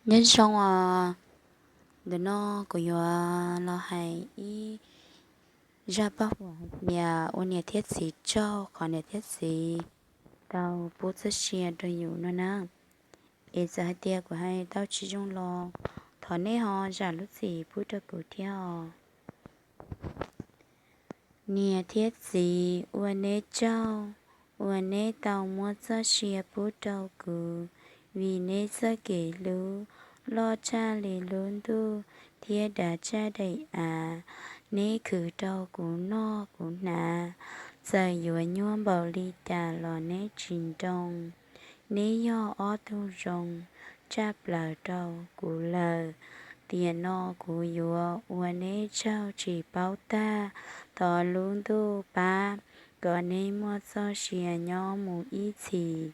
Nyob zoo os, ntawm no kuv yuav los hais ib zaj paj huam hais tias ua niam thiab txiv tsaug qhov niam thiab txiv tau pub txoj sia rau yus no na. Es txawm hais tias kuv hais tau tsis zoo los thov nej ho zam lub txim pub rau kuv thiab os. Niam thiab txiv ua neb tsaug uas neb tau muab txoj sia pub rau kuv, vim neb txoj kev hlub loj tshaj li lub ntuj thiab dav tshaj daim av. Neb khwv rau kuv noj kuv hnav, txawm yuav nyuaj npaum li cas los neb tsis nroo. Neb yog ob tug zoo tshaj plaws rau kuv lawm. Tiam no kuv yuav ua neb tsaug tsis paub tag. Thov lub ntuj pab kom neb muaj txoj sia nyob mus ib txhis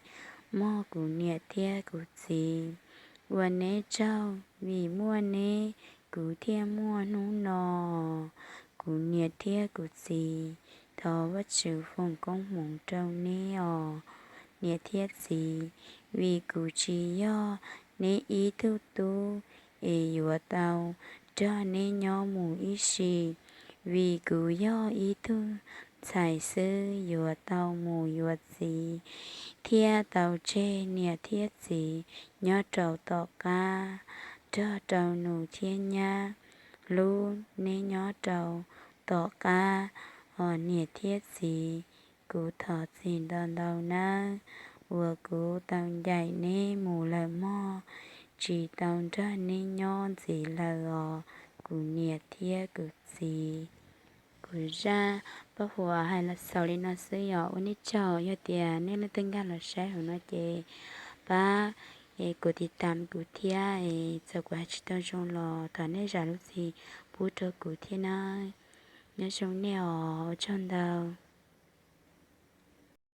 mog kuv niam thiab kuv txiv. Ua neb tsaug vim muaj neb kuv thiaj muaj hnub no. Kuv niam thiab kuv txiv, thov Vajtswv foom koob hmoov rau neb os niam thiab txiv, vim kuv tsis yog neb ib tug tub es yuav tau nrog neb nyob mus ib sim, vim kuv yog ib tug ntxhais xwb yuav tau mus yuav txiv thiab tau tseg niam thiab txiv nyob rau tom qab, nrog rau nus thiab nyab hlub neb nyob rau tom qab os niam thiab txiv. Kuv thov txim ntau ntau nawb uas kuv tau ncaim neb mus lawm mog, tsis tau nrog neb nyob ntxiv lawm os kuv niam thiab kuv txiv. Kuv zaj paj huam hais los xaus li no xwb, yog ua nej tsaug. Yog tias nej leej twg nkag los saib hauv no ces pab kuv tiv tam kuv thiab, txawm kuv hais tsis tau zoo los thov nej zam lub txim pub rau kuv thiab nawb. Nyob zoo nej os, ua tsaug ntau.